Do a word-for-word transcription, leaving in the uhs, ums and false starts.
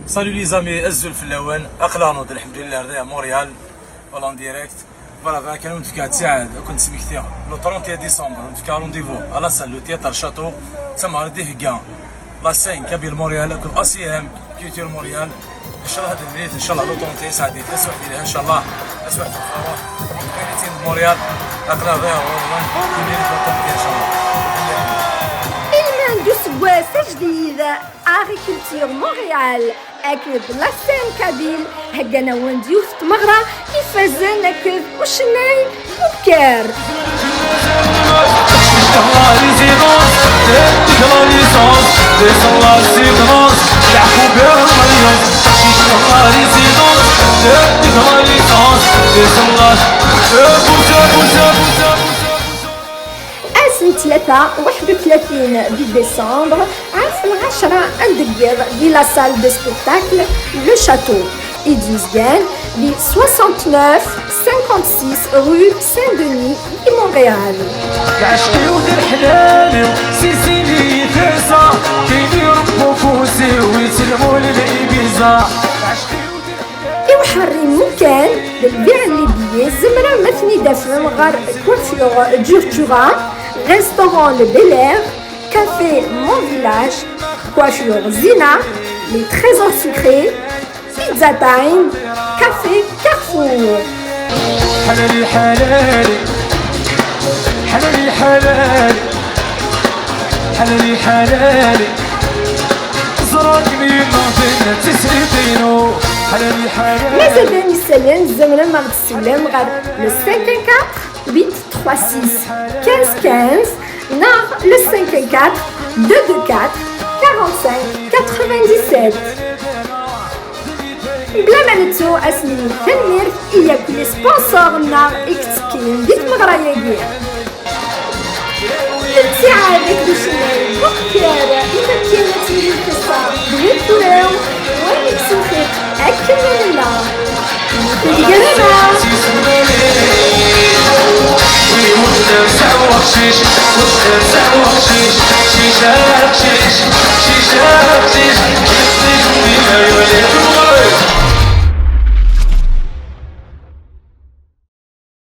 Salut les amis, azul fell-awen. Aql-aɣ-d, lḥemdulillah, ar da Montréal, wala en direct. Voilà, bɣiɣ kan ad wen-d-fkeɣ ttiɛad, ad ken-d-smektiɣ le trente et un décembre, ad wen-d-fkeɣ rendez-vous à la salle, le théâtre Château, d tameɣra i d-ihegga la scène Kabyle Montréal akked A C M Culture Montréal. Ncallah ad nemlil, ncallah le trente et un, taswiɛt yelha, ncallah taswiɛt tefruḥ. Montréal, aql-aɣ da ɣur-wen, ad nemlil le trente et un, ncallah. Ilman d useggas ajdid. Agriculture Montréal akked la scène Kabyle heggan-awen-d yiwet n tmeɣra ifazen akked ucennay Bubker. Ass n tlata, waḥed u tlatin di décembre, ɛerf lɛecra n deg yiḍ di la salle de spectacle Le Château, i d-yezgan di soixante-neuf cinquante-six rue Saint-Denis di Montréal. Lɛecq-iw d leḥlal-iw, si sin i yi-terza, tini rebbu ufus-iw, ittelmul l'ibiza. Lɛecq-iw d leḥlal. I uḥerri n umkan d lbiɛ n libiye, tzemrem ad ten-id-tafem ɣer Coiffure Jurtura, Restaurant Le Bel Air, Café Mon Village, Coiffure Zina, Les Trésors Sucrés, Pizza Time, Café Carrefour. حلالي حلالي، حلالي حلالي، حلالي حلالي. زراك مين ما بين تسريتينو، حلالي حلالي. Mazal d ayen isellen, tzemrem ad ɣ-d-tessiwlem ɣer le cinq un quatre, huit trois six, quinze quinze, neɣ le cinq un quatre, deux deux quatre, quarante-cinq quatre-vingt-dix-sept. Bla ma nettu, ad s-nini tanemmirt i yakk les sponsors-nneɣ i yettekkin di tmeɣra-agi. Ltiɛad akked ucennay Bubker, ifakken ad tili lqissa d win turaw, wayen i yessuxiq akken ma nella. Nitenti gar-aneɣ.